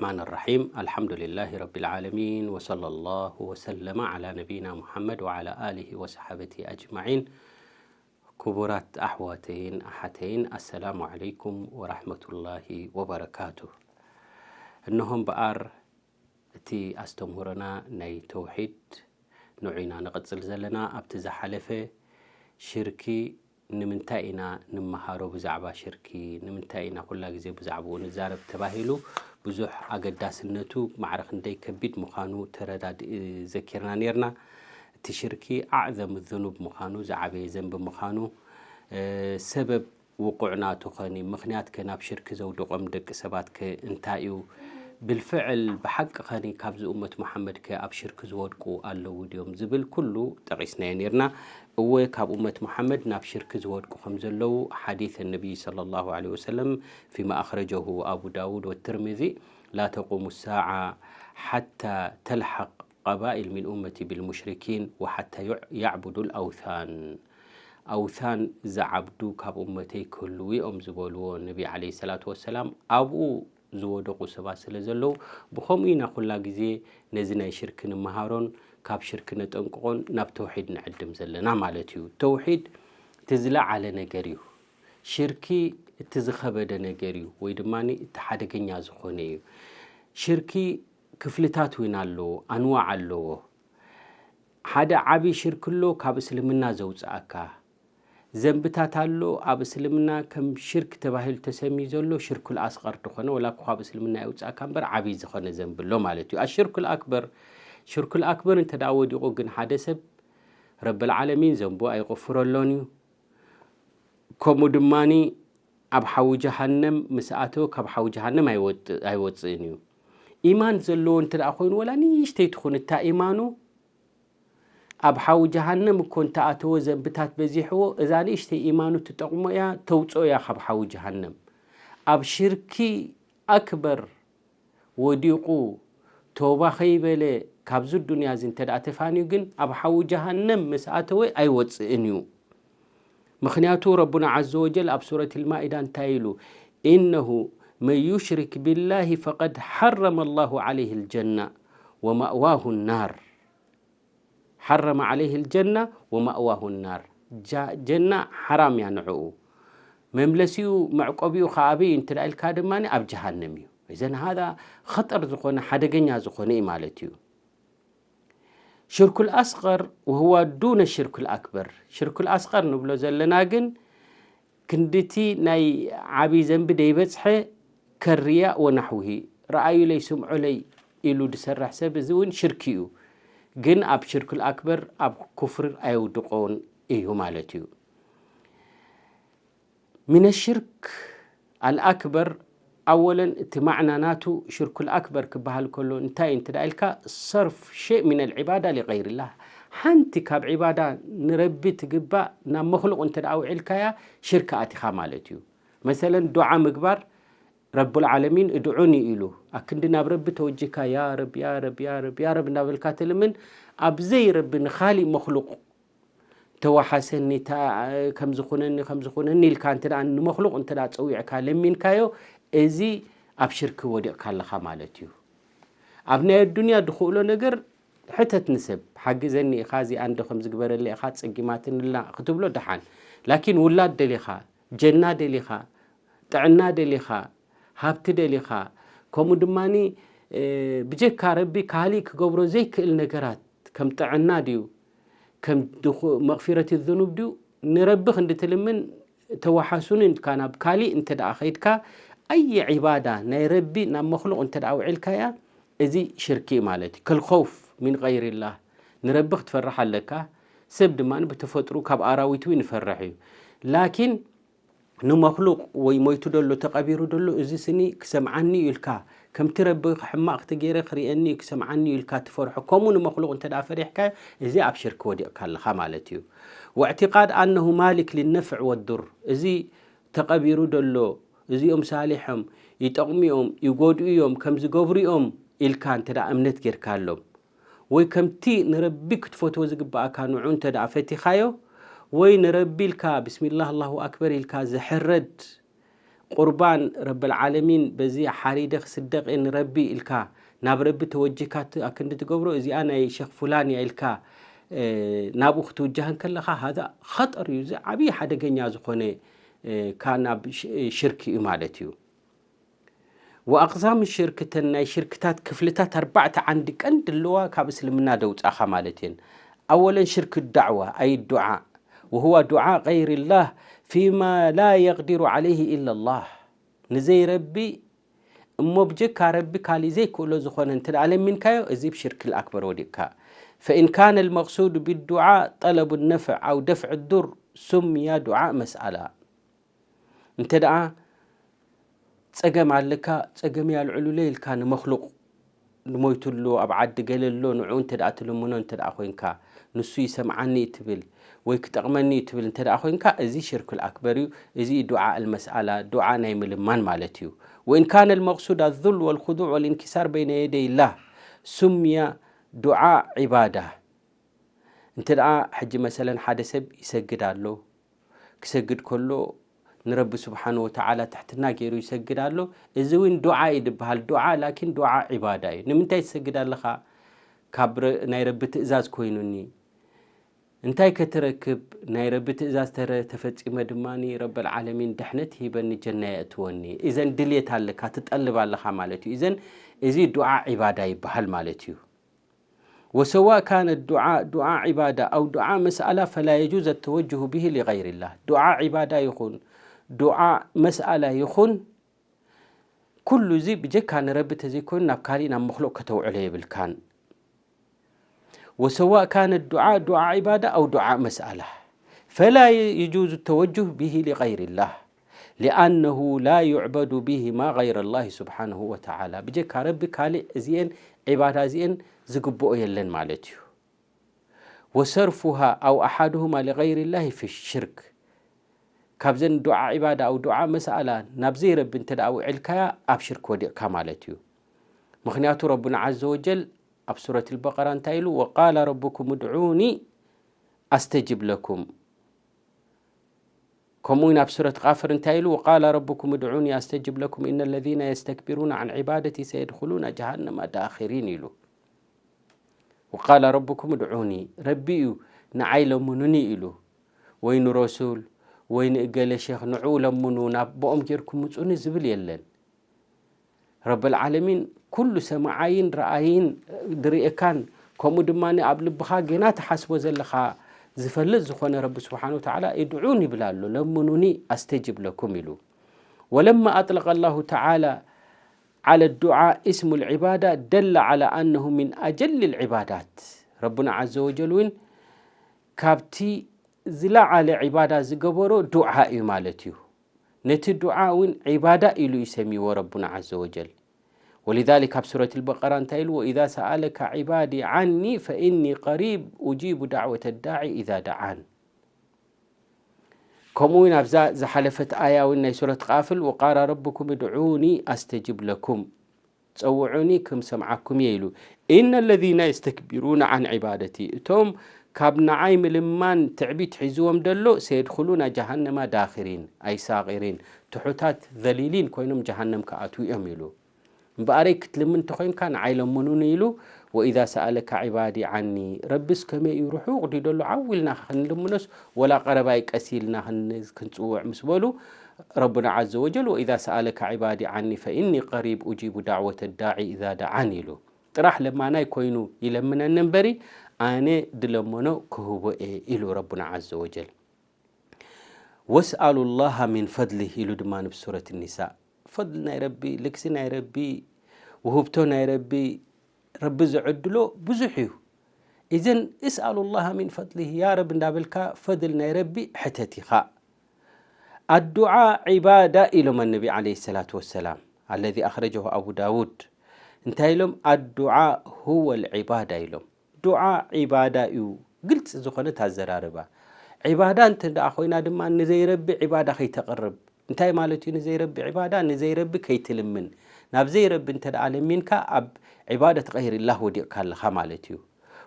الرحمن الرحيم. الحمد لله رب العالمين، وصلى الله وسلم على نبينا محمد وعلى آله وصحابته أجمعين. ክቡራት ኣሕዋተይን ኣሓተይን፣ ኣሰላሙ ዓለይኩም ወራሕመቱላሂ ወበረካቱ። እነሆ እምበኣር እቲ ኣስተምህሮና ናይ ተውሒድ ንዑ ኢና ንቕጽል ዘለና። ኣብቲ ዝሓለፈ ሽርኪ ንምንታይ ኢና ንመሃሮ፣ ብዛዕባ ሽርኪ ንምንታይ ኢና ኩላ ግዜ ብዛዕባኡ ንዛረብ ተባሂሉ ብዙሕ ኣገዳስነቱ ማዕረ ክንደይ ከቢድ ምዃኑ ተረዳድ-፣ ዘኪርና ኔርና። እቲ ሽርኪ ኣዕዘም ዝኑብ ምዃኑ፣ ዝዓበየ ዘንቢ ምዃኑ፣ እ፣ ሰበብ ውቁዕ ናቱ ኸኒ፣ ምኽንያት ከ ናብ ሽርኪ ዘውድቖም ደቂ ሰባት ከ እንታይ እዩ? ብልፍዕል ብሓቂ ኸኒ ካብዚ እመት መሓመድ ከ ኣብ ሽርኪ ዝወድቁ ኣለዉ ድዮም? ዝብል ኩሉ ጠቒስናዮ ኔርና። እወ፣ ካብ እመት መሓመድ ናብ ሽርኪ ዝወድቁ ከም ዘለዉ ሓዲስ ነቢይ ሰለላሁ ዐለይሂ ወሰለም ፊማ ኣኽረጀሁ ኣቡ ዳውድ ወትርሚዚ፣ ላ ተቁሙ ሳዓ ሓታ ተልሐቅ ቀባኢል ሚን ኡመቲ ቢልሙሽሪኪን ወሓታ ዩዕ-፣ ያዕቡዱ ልኣውታን። ኣውታን ዝዓብዱ ካብ እመተይ ክህልዉ እዮም ዝበልዎ ነቢ ዓለይሂ ሰላቱ ወሰላም፣ ኣብኡ ዝወደቑ ሰባት ስለ ዘለዉ፣ ብኸምኡ ኢና ኩላ ግዜ ነዚ ናይ ሽርኪ ንመሃሮን ካብ ሽርኪ ነጠንቅቖን ናብ ተውሒድ ንዕድም ዘለና ማለት እዩ። ተውሒድ እቲ ዝለዓለ ነገር እዩ። ሽርኪ እቲ ዝኸበደ ነገር እዩ፣ ወይ ድማ እቲ ሓደገኛ ዝኾነ እዩ። ሽርኪ ክፍልታት እውን ኣለዎ፣ ኣንዋዕ ኣለዎ። ሓደ ዓቢ ሽርኪ ኣሎ፣ ካብ እስልምና ዘውጽኣካ። ዘንብታት ኣሎ፣ ኣብ እስልምና ከም ሽርክ ተባሂሉ ተሰምዩ ዘሎ ሽርኩል ኣስቐር ዝኾነ፣ ወላ እኳ ካብ እስልምና የውጽኣካ እምበር፣ ዓቢ ዝኾነ ዘንቢ ኣሎ ማለት እዩ። ኣሽርኩል ኣክበር፣ ሽርኩል ኣክበር እንተ ደኣ ወዲቑ ግን ሓደ ሰብ ረብል ዓለሚን ዘንቡ ኣይቕፍረሎን እዩ። ከምኡ ድማኒ ኣብ ሓዊ ጀሃነም ምስ ኣተወ ካብ ሓዊ ጀሃነም ኣይወጥ-፣ ኣይወጽእን እዩ። ኢማን ዘለዎ እንተ ደኣ ኮይኑ፣ ወላ ንእሽተይ ትኹን እታ ኢማኑ፣ ኣብ ሓዊ ጀሃነም እኮ እንተ ኣተወ ዘንብታት በዚሕዎ፣ እዛ ንእሽተይ ኢማኑ ትጠቕሞ እያ፣ ተውጽኦ እያ ካብ ሓዊ ጀሃነም። ኣብ ሽርኪ ኣክበር ወዲቑ፣ ቶባ ከይበለ ካብዚ ዱንያ እዚ እንተ ደኣ ተፋንዩ ግን፣ ኣብ ሓዊ ጀሃነም ምስ ኣተወ ኣይወጽእን እዩ። ምኽንያቱ ረቡና ዐዘ ወጀል ኣብ ሱረት ልማኢዳ እንታይ ኢሉ? "ኢነሁ መን ዩሽሪክ ቢላሂ ፈቀድ ሐረመ ላሁ ዐለይሂ ልጀና ወማእዋሁ ናር። ሐረመ ዐለይሂ ልጀና ወማእዋሁ ናር።" ጃ-፣ ጀና ሓራም እያ ንዕኡ። መምለሲኡ፣ መዕቆቢኡ ከኣ ኣበይ እዩ እንተ ደኣ ኢልካ ድማ ኣብ ጀሃነም እዩ። እዘን ሃዛ ኸጠር ዝኾነ፣ ሓደገኛ ዝኾነ እዩ ማለት እዩ። ሽርኩል ኣስቐር ወህዋ ዱነ ሽርኩል ኣክበር። ሽርኩል ኣስቐር ንብሎ ዘለና ግን ክንድቲ ናይ ዓቢ ዘንቢ ደይበጽሐ ከርያ ወናሕውሂ፣ ረኣዩለይ ስምዑለይ ኢሉ ዝሰርሕ ሰብ፣ እዚ እውን ሽርኪ እዩ። ግን ኣብ ሽርኩል ኣክበር፣ ኣብ ኩፍሪ ኣየውድቆን እዩ ማለት እዩ። ሚነ ሽርክ ኣልኣክበር፣ ኣወለን እቲ ማዕና ናቱ ሽርኩል ኣክበር ክበሃል ከሎ እንታይ እዩ እንተ ደኣ ኢልካ፣ ሰርፍ ሸይ ሚነል ዒባዳ ሊገይርላህ፣ ሓንቲ ካብ ዒባዳ ንረቢ ትግባእ ናብ መኽሉቕ እንተ ደኣ ውዒልካያ ሽርክ ኣቲኻ ማለት እዩ። መሰለን ዱዓ ምግባር፣ ረቡል ዓለሚን እድዑኒ ኢሉ ኣክንዲ ናብ ረቢ ተወጅካ፣ ያ ረብ፣ ያ ረብ፣ ያ ረብ፣ ያ ረብ እናበልካ ትልምን፣ ኣብ ዘይ ረቢ ንኻሊእ መኽሉቕ ተዋሓሰኒ፣ ታ-፣ ከምዚ ኩነኒ፣ ከምዚ ኩነኒ ኢልካ እንተ ደኣ ንመኽሉቕ እንተ ደኣ ጸዊዕካ ለሚንካዮ፣ እዚ ኣብ ሽርኪ ወዲቕካ ኣለኻ ማለት እዩ። ኣብ ናይ ኣዱንያ ዝኽእሎ ነገር ሕተት ንሰብ፣ ሓግዘኒ ኢኻ፣ እዚኣ እንዶ ከምዚ ግበረለይ ኢኻ፣ ጸጊማትንላ ክትብሎ ደሓን። ላኪን ውላድ ደሊኻ፣ ጀና ደሊኻ፣ ጥዕና ደሊኻ፣ ሃብቲ ደሊኻ፣ ከምኡ ድማኒ፣ እ፣ ብጀካ ረቢ ካሊእ ክገብሮ ዘይክእል ነገራት ከም ጥዕና ድዩ፣ ከም ድኹ-፣ መቕፊረት ዝኑብ ድዩ፣ ንረቢ ክንዲ ትልምን ተወሓሱኒ ኢልካ ናብ ካሊእ እንተ ደኣ ኸይድካ፣ ኣየ ዒባዳ ናይ ረቢ ናብ መኽሉቕ እንተ ደኣ ውዒልካያ፣ እዚ ሽርኪ እዩ ማለት እዩ። ከልኸውፍ ሚን ገይሪላህ፣ ንረቢ ክትፈርሕ ኣለካ። ሰብ ድማ ብተፈጥሩ ካብ ኣራዊት እውን ይፈርሕ እዩ። ላኪን ንመኽሉቕ ወይ ሞይቱ ደሎ ተቐቢሩ ደሎ፣ እዚ ስኒ ክሰምዓኒ እዩ ኢልካ፣ ከምቲ ረቢ ሕማቕ ክተገይረ ክርእየኒ እዩ ክሰምዓኒ እዩ ኢልካ ትፈርሖ፣ ከምኡ ንመኽሉቕ እንተ ደኣ ፈሪሕካዮ፣ እዚ ኣብ ሽርክ ወዲቕካ ኣለኻ ማለት እዩ። ወእዕቲቃድ ኣነሁ ማሊክ ሊነፍዕ ወዱር፣ እዚ ተቐቢሩ ደሎ፣ እዚኦም ሳሊሖም፣ ይጠቕሙ እዮም፣ ይጎድኡ እዮም፣ ከም ዝገብሩ እዮም ኢልካ እንተ ደኣ እምነት ጌርካሎም፣ ወይ ከምቲ ንረቢ ክትፈትዎ ዝግብኣካ ንዑ እንተ ደኣ ፈቲኻዮ፣ ወይ ንረቢ ኢልካ ብስሚላህ ኣላሁ ኣክበር ኢልካ ዝሕረድ ቁርባን ረብል ዓለሚን በዚ ሓሪደ ክስደቕ እየ ንረቢ ኢልካ ናብ ረቢ ተወጅካ ት-፣ ኣክንዲ ትገብሮ፣ እዚኣ ናይ ሸኽ ፉላን እያ ኢልካ፣ እ፣ ናብኡ ክትውጃህ እንከለኻ፣ ሃዛ ኸጠር እዩ። እዚ ዓብዪ ሓደገኛ ዝኾነ፣ እ፣ ካብ ናብ ሽ-፣ ሽርክ እዩ ማለት እዩ። ወኣቕሳም ሽርክ፣ እተን ናይ ሽርክታት ክፍልታት ኣርባዕተ ዓንዲ ቀንዲ ኣለዋ ካብ እስልምና ደውጻኻ ማለት እየን። ኣወለን ሽርክ ዳዕዋ፣ ኣይ ዱዓ፣ ወሁዋ ዱዓ ገይሪላህ ፊማ ላ የቅዲሩ ዓለይህ ኢላላህ። ንዘይ ረቢ እሞ ብጀካ ረቢ ካሊእ ዘይክእሎ ዝኾነ እንተ ደኣ ለሚንካዮ፣ እዚ ብሽርክ ልኣክበር ወዲቕካ። ፈኢን ካነ ልመቅሱድ ብዱዓ ጠለቡ ነፍዕ ኣው ደፍዕ ዱር ሱምያ ዱዓ መስኣላ። እንተ ደኣ ጸገም ኣለካ፣ ጸገም ያልዕሉለ ኢልካ ንመክሉቕ፣ ንሞይቱ ኣሎ፣ ኣብ ዓዲ ገለ ኣሎ፣ ንዕኡ እንተ ደኣ ትልምኖ እንተ ደኣ ኮይንካ፣ ንሱ ይሰምዓኒ እዩ ትብል፣ ወይ ክጠቕመኒ እዩ ትብል እንተ ደኣ ኮይንካ፣ እዚ ሽርኩል ኣክበር እዩ። እዚ ዱዓ ኣልመስኣላ፣ ዱዓ ናይ ምልማን ማለት እዩ። ወኢን ካነ ልመቅሱድ ኣዙል ወልኹዱዕ ወልኢንኪሳር በይነ የደይ ላህ፣ ሱምያ ዱዓ ዒባዳ። እንተ ደኣ ሕጂ መሰለን ሓደ ሰብ ይሰግድ ኣሎ፣ ክሰግድ ከሎ ንረቢ ስብሓን ወተዓላ ትሕትና ገይሩ ይሰግድ ኣሎ። እዚ እውን ዱዓ እዩ ዝበሃል። ዱዓ ላኪን ዱዓ ዒባዳ እዩ። ንምንታይ ትሰግድ ኣለኻ? ካብ ረ-፣ ናይ ረቢ ትእዛዝ ኮይኑኒ። እንታይ ከትረክብ? ናይ ረቢ ትእዛዝ ተረ-፣ ተፈጺመ ድማ ረበል ዓለሚን ድሕነት ሂበኒ፣ ጀና የእትወኒ። እዘን ድልየት ኣለካ፣ ትጠልብ ኣለኻ ማለት እዩ። እዘን፣ እዚ ዱዓ ዒባዳ ይበሃል ማለት እዩ። ወሰዋእ ካነ ዱዓ ዱዓ ዒባዳ ኣው ዱዓ መስኣላ ፈላ የጁዝ ኣተወጅሁ ብሂ ሊገይሪላህ። ዱዓ ዒባዳ ይኹን ዱዓ መስኣላ ይኹን፣ ኩሉ እዚ ብጀካ ንረቢ ተዘይኮይኑ ናብ ካሊእ ናብ መክሉቕ ከተውዕሎ የብልካን። ወሰዋእ ካነ ዱዓ ዱዓ ዒባዳ ኣው ዱዓ መስኣላ ፈላ የጁዝ ተወጅሁ ብሂ ሊገይሪላህ። ሊኣነሁ ላ ዩዕበዱ ቢሂማ ገይረ ላሂ ስብሓነሁ ወተዓላ። ብጀካ ረቢ ካልእ እዚኤን ዒባዳ እዚኤን ዝግብኦ የለን ማለት እዩ። ወሰርፉሃ ኣው ኣሓዱሁማ ሊገይሪ ላሂ ፊ ሽርክ። ካብዘን ዱዓ ዒባዳ ኣው ዱዓ መስኣላ ናብ ዘይረቢ እንተ ደኣ ውዒልካያ ኣብ ሽርክ ወዲቕካ ማለት እዩ። ምኽንያቱ ረቡና ዓዘ ወጀል ኣብ ሱረት ልበቀራ እንታይ ኢሉ? ወቃለ ረቡኩም እድዑኒ ኣስተጅብ ለኩም። ከምኡ እውን ኣብ ሱረት ቃፍር እንታይ ኢሉ? ወቃለ ረቡኩም እድዑኒ ኣስተጅብ ለኩም ኢነ ለዚነ የስተክቢሩና ዓን ዒባደቲ ሰየድኹሉና ጀሃነማ ዳኺሪን ኢሉ። ወቃለ ረቡኩም እድዑኒ፣ ረቢ እዩ ንዓይ ለምኑኒ ኢሉ። ወይ ንረሱል ወይ ንእገለ ሼኽ ንዕኡ ለምኑ፣ ናብኦም ጌርኩም ምጹኒ ዝብል የለን። ረብል ዓለሚን ኩሉ ሰማዓይን ረኣይን ዝርእየካን ከምኡ ድማ ኣብ ልብኻ ጌና ትሓስቦ ዘለኻ ዝፈልጥ ዝኾነ ረቢ ስብሓን ወተዓላ እድዑን ይብል ኣሎ፣ ለምኑኒ ኣስተጅብ ለኩም ኢሉ። ወለማ ኣጥለቀ ላሁ ተዓላ ዓለ ዱዓ እስሙ ልዕባዳ ደለ ዓላ ኣነሁ ምን ኣጀል ልዕባዳት። ረቡና ዓዘ ወጀል እውን ካብቲ ዝለዓለ ዒባዳ ዝገበሮ ዱዓ እዩ ማለት እዩ። ነቲ ዱዓ እውን ዒባዳ ኢሉ እዩ ሰሚዎ ረቡና ዓዘ ወጀል። ወሊዛሊክ ኣብ ሱረት ልበቀራ እንታይ ኢሉ? ወኢዛ ሰኣለካ ዒባዲ ዓኒ ፈኢኒ ቀሪብ ኡጂቡ ዳዕወተ ዳዒ ኢዛ ደዓን። ከምኡ እውን ኣብዛ ዝሓለፈት ኣያ እውን ናይ ሱረት ቃፍል ወቃላ ረብኩም እድዑኒ ኣስተጅብ ለኩም፣ ጸውዑኒ ክም ሰምዓኩም እየ ኢሉ። ኢነ ለዚነ የስተክቢሩነ ዓን ዒባደቲ፣ እቶም ካብ ንዓይ ምልማን ትዕቢት ሒዝዎም ደሎ ሰየድኹሉና ጀሃነማ ዳኺሪን፣ ኣይ ሳቒሪን፣ ትሑታት ዘሊሊን ኮይኖም ጀሃነም ክኣትዉ እዮም ኢሉ። እምበኣረይ ክትልምን እንተኾይንካ ንዓይ ለምኑኒ ኢሉ። ወኢዛ ሰኣለካ ዒባዲ ዓኒ፣ ረብስ ከመይ እዩ ርሑቕ ድዩ ደሎ ዓው ኢልና ክንልምኖስ ወላ ቀረባይ ቀስ ኢልና ክን-፣ ክንጽውዕ ምስ በሉ ረቡና ዓዘ ወጀል ወኢዛ ሰኣለካ ዒባዲ ዓኒ ፈኢኒ ቀሪብ ኡጂቡ ዳዕወተ ዳዒ ኢዛ ደዓን ኢሉ። ጥራሕ ለማናይ ኮይኑ ይለምነኒ እምበሪ ኣነ ድለመኖ ክህቦ እየ ኢሉ ረቡና ዓዘ ወጀል። ወስኣሉ ላሃ ሚን ፈድሊህ ኢሉ ድማ ንብ ሱረት ኒሳ። ፈድሊ ናይ ረቢ፣ ልግሲ ናይ ረቢ፣ ውህብቶ ናይ ረቢ፣ ረቢ ዝዕድሎ ብዙሕ እዩ። እዘን እስኣሉ ላሃ ሚን ፈድሊህ፣ ያ ረቢ እንዳበልካ ፈድል ናይ ረቢ ሕተት ኢኻ። ኣዱዓ ዒባዳ ኢሎም ኣነቢ ዓለይሂ ሰላቱ ወሰላም፣ ኣለዚ ኣኽረጀሁ ኣቡ ዳውድ። እንታይ ኢሎም? ኣዱዓ ሁወ ልዒባዳ ኢሎም። ዱዓ ዒባዳ እዩ። ግልፂ ዝኾነት ኣዘራርባ። ዒባዳ እንተ ደኣ ኮይና ድማ ንዘይረቢ ዒባዳ ከይተቕርብ። እንታይ ማለት እዩ ንዘይረቢ ዒባዳ? ንዘይረቢ ከይትልምን። ናብ ዘይረቢ እንተ ደኣ ለሚንካ ኣብ ዒባደት ገይሪላህ ወዲቕካ ኣለኻ ማለት እዩ።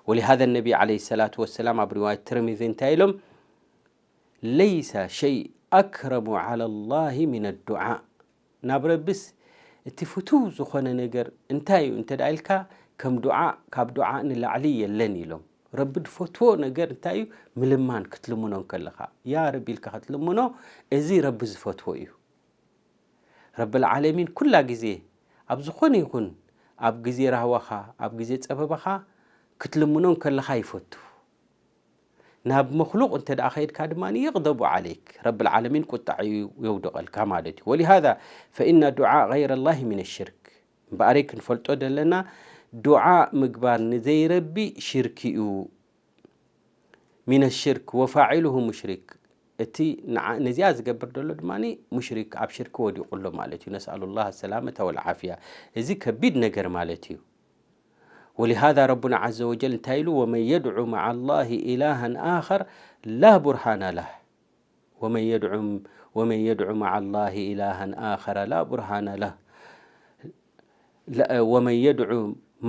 ወሊሃዘ ነቢ ዓለይሂ ሰላቱ ወሰላም ኣብ ሪዋየት ትርሚዚ እንታይ ኢሎም? ለይሰ ሸይ ኣክረሙ ዓላ ላሂ ሚነ ዱዓ። ናብ ረብስ እቲ ፍቱው ዝኾነ ነገር እንታይ እዩ እንተ ደኣ ኢልካ፣ ከም ዱዓ፣ ካብ ዱዓ ንላዕሊ የለን ኢሎም። ረቢ ዝፈትዎ ነገር እንታይ እዩ? ምልማን፣ ክትልምኖ እንከለኻ። ያ ረቢ ኢልካ ክትልምኖ፣ እዚ ረቢ ዝፈትዎ እዩ። ረብል ዓለሚን ኩላ ግዜ ኣብ ዝኾነ ይኹን ኣብ ግዜ ራህዋኻ፣ ኣብ ግዜ ጸበባኻ ክትልምኖ እንከለኻ ይፈቱ። ናብ መኽሉቕ እንተ ደኣ ኸይድካ ድማ የቕደቡ ዓለይክ፣ ረብል ዓለሚን ቁጣዕ እዩ የውድቐልካ ማለት እዩ። ወሊሃዛ ፈኢነ ዱዓ ገይረ ላሂ ሚነ ሽርክ። እምበኣረይ ክንፈልጦ ዘለና ዱዓ ምግባር ንዘይረቢ ሽርክ እዩ። ሚነ ሽርክ ወፋዒሉሁ ሙሽሪክ። እቲ ንዓ-፣ ነዚኣ ዝገብር ዘሎ ድማ ሙሽሪክ ኣብ ሽርክ ወዲቑ ኣሎ ማለት እዩ። ነስኣሉ ላህ ሰላመተ ወልዓፍያ። እዚ ከቢድ ነገር ማለት እዩ። ወሊሃዛ ረቡና ዓዘ ወጀል እንታይ ኢሉ? ወመን የድዑ መዓ ላሂ ኢላሃን ኣኸር ላ ቡርሃነ ላህ። ወመን የድዑ፣ ወመን የድዑ መዓ ላሂ ኢላሃን ኣኸረ ላ ቡርሃነ ላህ። ለ-፣ ወመን የድዑ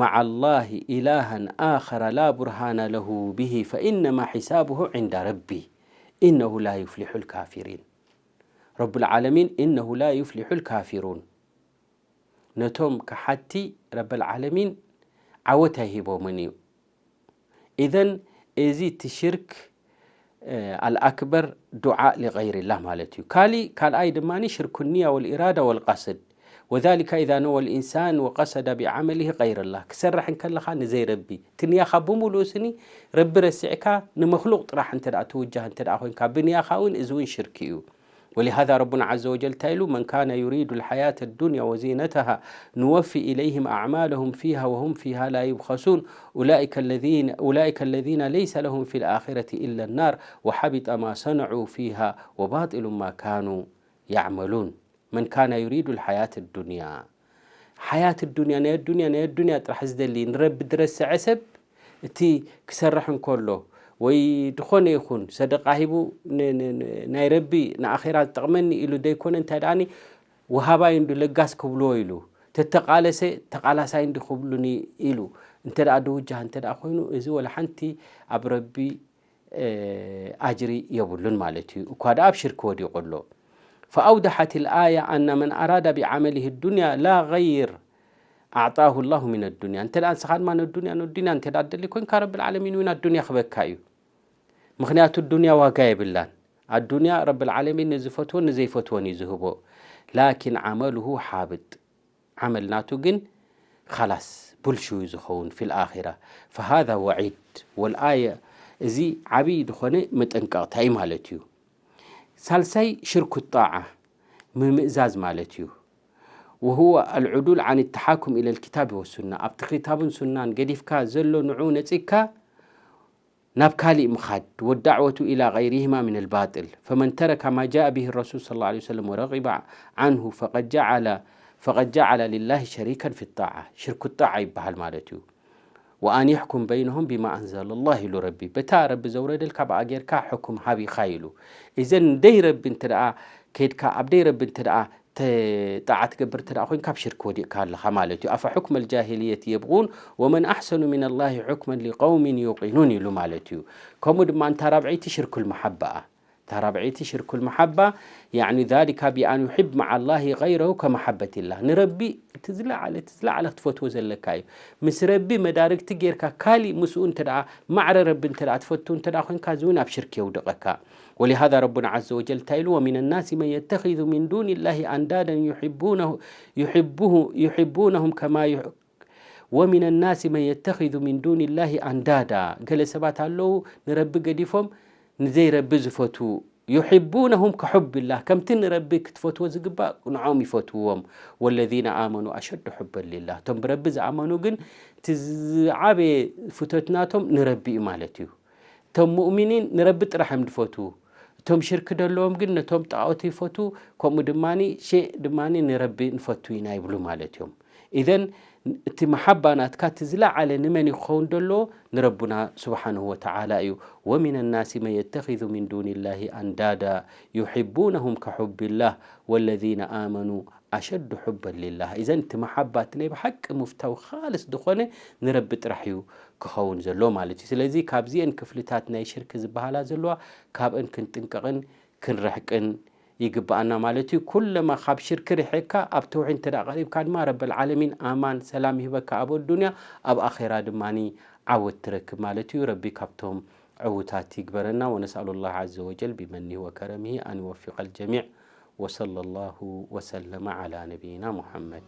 መዓ ላሂ ኢላሃን ኣኸረ ላ ቡርሃነ ለሁ ቢሂ ፈኢነማ ሒሳብሁ ዒንደ ረቢ ኢነሁ ላ ዩፍሊሑ ልካፊሪን። ረቡል ዓለሚን ኢነሁ ላ ዩፍሊሑ ልካፊሩን። ነቶም ከሓቲ ረብል ዓለሚን ዓወት ኣይሂቦምን እዩ። ኢዘን እዚ እቲ ሽርክ፣ እ፣ ኣልኣክበር ዱዓ ሊገይሪላህ ማለት እዩ። ካሊ-፣ ካልኣይ ድማ ሽርኩ ንያ ወልኢራዳ ወልቀስድ። ወዛሊከ ኢዛ ነወ ልኢንሳን ወቀሰደ ቢዓመሊህ ገይረላህ። ክሰርሕ እንከለኻ ንዘይ ረቢ። እቲ ንያኻ ብምሉኡ ስኒ ረቢ ረሲዕካ ንመክሉቕ ጥራሕ እንተ ደኣ ትውጃህ እንተ ደኣ ኮይንካ፣ ብንያኻ እውን እዚ እውን ሽርክ እዩ። ولهذا ربنا عز وجل تايلو: من كان يريد الحياة الدنيا وزينتها نوفي إليهم أعمالهم فيها وهم فيها لا يبخسون. أولئك الذين، أولئك الذين ليس لهم في الآخرة إلا النار وحبط ما صنعوا فيها وباطل ما كانوا يعملون. من كان يريد الحياة الدنيا. ሓያት ዱንያ፣ ናይ ኣዱንያ፣ ናይ ኣዱንያ ጥራሕ ዝደሊ፣ ንረቢ ዝረስዐ ሰብ፣ እቲ ክሰርሕ እንከሎ ወይ ዝኾነ ይኹን ሰደቃ ሂቡ ን-፣ ን-፣ ን-፣ ናይ ረቢ ንኣኼራ ዝጠቕመኒ ኢሉ ዘይኮነ፣ እንታይ ደኣኒ ወሃባይ እንዱ ለጋስ ክብልዎ ኢሉ፣ ተተቓለሰ ተቓላሳይ እንዲ ክብሉኒ ኢሉ እንተ ደኣ ድውጃህ እንተ ደኣ ኮይኑ፣ እዚ ወላ ሓንቲ ኣብ ረቢ እ፣ ኣጅሪ የብሉን ማለት እዩ፣ እኳ ደኣ ኣብ ሽርክ ወዲቑ ኣሎ። فأوضحت الآية أن من أراد بعمله الدنيا لا غير أعطاه الله من الدنيا. እንተ ደኣ ንስኻ ድማ ነዱንያ፣ ነዱንያ እንተ ደኣ ትደሊ ኮይንካ፣ ረብል ዓለሚን እውን ኣዱንያ ክበካ እዩ። ምኽንያቱ ኣዱንያ ዋጋ የብላን። ኣዱንያ ረብል ዓለሚን ንዝፈትዎን ንዘይፈትዎን እዩ ዝህቦ። ላኪን ዓመሉሁ ሓብጥ። ዓመል ናቱ ግን ኻላስ ብልሹ እዩ ዝኸውን ፊል ኣኺራ። ፈሃዛ ወዒድ ወልኣየ፣ እዚ ዓብዪ ዝኾነ መጠንቀቕታ እዩ ማለት እዩ። ሳልሳይ ሽርኩ ጣዓ፣ ምምእዛዝ ማለት እዩ። ወሁወ ኣልዑዱል ዓን ተሓኩም ኢለ ልኪታብ ወሱና፣ ኣብቲ ኪታብን ሱናን ገዲፍካ ዘሎ ንዑ ነጺግካ ናብ ካሊእ ምኻድ። ወዳዕወቱ ኢላ ገይሪሂማ ሚን ልባጥል። ፈመን ተረከ ማ ጃአ ብሂ ረሱል ሰለላሁ ዐለይሂ ወሰለም ወረጊበ ዓንሁ ፈቀድ ጀዐለ፣ ፈቀድ ጀዐለ ሊላሂ ሸሪከን ፊ ጣዓ። ሽርኩ ጣዓ ይበሃል ማለት እዩ። ወኣን የሕኩም በይነሁም ቢማ ኣንዘለ ላህ ኢሉ ረቢ። በታ ረቢ ዘውረደልካ ብኣ ጌርካ ሕኩም ሃብ ኢኻ ኢሉ። እዘን ደይ ረቢ እንተ ደኣ ከይድካ፣ ኣብ ደይ ረቢ እንተ ደኣ ተ-፣ ጣዓ ትገብር እንተ ደኣ ኮይንካ፣ ኣብ ሽርክ ወዲቕካ ኣለኻ ማለት እዩ። ኣፈ ሑክመ ልጃሂልየት የብቑን ወመን ኣሕሰኑ ሚነ ላሂ ሑክመን ሊቀውሚን ዩቂኑን ኢሉ ማለት እዩ። ከምኡ ድማ እንታ ራብዐይቲ ሽርኩል መሓባኣ። እታ ራብዐይቲ ሽርኩል መሓባ፣ ያዕኒ ዛሊካ ቢኣን ዩሕብ መዓ ላሂ ገይረሁ ከመሓበቲላህ። ንረቢ እቲ ዝለዓለ፣ እቲ ዝለዓለ ክትፈትዎ ዘለካ እዩ። ምስ ረቢ መዳርግቲ ጌርካ ካሊእ ምስኡ እንተ ደኣ ማዕረ ረቢ እንተ ደኣ ትፈቱ እንተ ደኣ ኮይንካ፣ እዚ እውን ኣብ ሽርክ የውድቐካ። ولهذا ربنا عز وجل تايلو: ومن الناس من يتخذ من دون الله أندادا يحبونه، يحبه، يحبونهم كما يح-، ومن الناس من يتخذ من دون الله أندادا. ገለ ሰባት ኣለዉ ንረቢ ገዲፎም ንዘይ ረቢ ዝፈትዉ። يحبونهم كحب الله፣ ከምቲ ንረቢ ክትፈትዎ ዝግባእ ንዖም ይፈትውዎም። والذين آمنوا أشد حبا لله، እቶም ብረቢ ዝኣመኑ ግን እቲ ዝዓበየ ፍቶት ናቶም ንረቢ እዩ ማለት እዩ። እቶም ሙእሚኒን ንረቢ ጥራሕ እዮም ዝፈትዉ። እቶም ሽርክ ደለዎም ግን ነቶም ጣዖት ይፈትዉ፣ ከምኡ ድማኒ ሸእ ድማኒ ንረቢ ንፈቱ ኢና ይብሉ ማለት እዮም። ኢዘን እቲ መሓባ ናትካ እቲ ዝለዓለ ንመን እዩ ክኸውን ደለዎ? ንረቡና ስብሓንሁ ወተዓላ እዩ። ومن الناس من يتخذ من دون الله أندادا يحبونهم كحب الله والذين آمنوا أشد حبا لله. ኢዘን እቲ መሓባ እቲ ናይ ብሓቂ ምፍታው ኻልስ ዝኾነ ንረቢ ጥራሕ እዩ ክኸውን ዘሎ ማለት እዩ። ስለዚ ካብዚአን ክፍልታት ናይ ሽርክ ዝበሃላ ዘለዋ ካብአን ክንጥንቀቕን ክንርሕቅን ይግብኣና ማለት እዩ። ኩለማ ካብ ሽርክ ርሒቕካ ኣብ ተውሒድ እንተ ደኣ ቀሪብካ ድማ ረበል ዓለሚን ኣማን ሰላም ይህበካ ኣብ ኣዱንያ፣ ኣብ ኣኼራ ድማ ዓወት ትረክብ ማለት እዩ። ረቢ ካብቶም ዕዉታት ይግበረና። ونسأل الله عز وجل بمنه وكرمه أن يوفق الجميع. وصلى الله وسلم على نبينا محمد.